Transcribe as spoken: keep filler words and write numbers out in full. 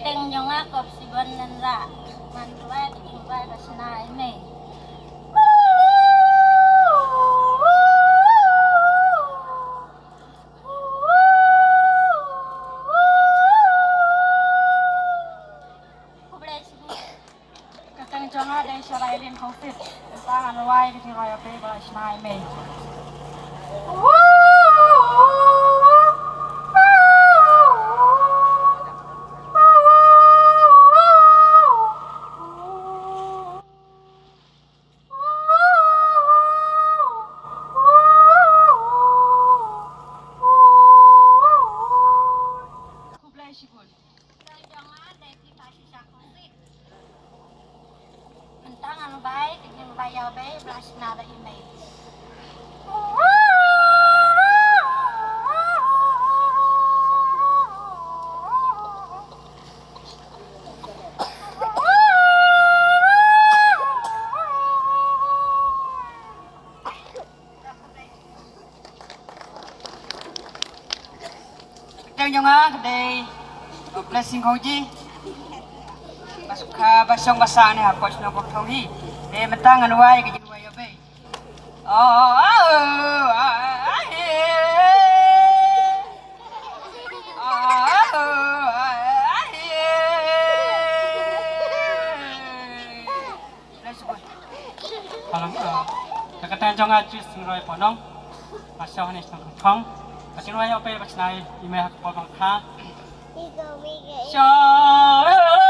Teng jong nga kop sibon nan ra. Man tuai te jing bai ba sna i mei. Khublei shibun. Ka teng jong nga dei Sharailin Khongsit. Mynta ngan wai ka jingrwai ïa phi ba la sna i mei. Khublei shibun. Mynta ngan bai ka jingbai ïa bei ba la sna da i mei. Teng jong nga ka dei Blessing Khongji. Ba suk ha ba shong ba sang ne ha pos nong kong thong hi. Te mynta ngan wai ka jingwai ïa bei. Oh, oh, oh, ah, eh. Oh, oh, oh, ah, eh. Let's go. Alam, ah, ka kata jong nga Jis Ngroi Ponong. Ba shong ha ne shnong Kongthong. Ka jingrwai ïa bei ba sna i mei ha ka por bang kha. Shong.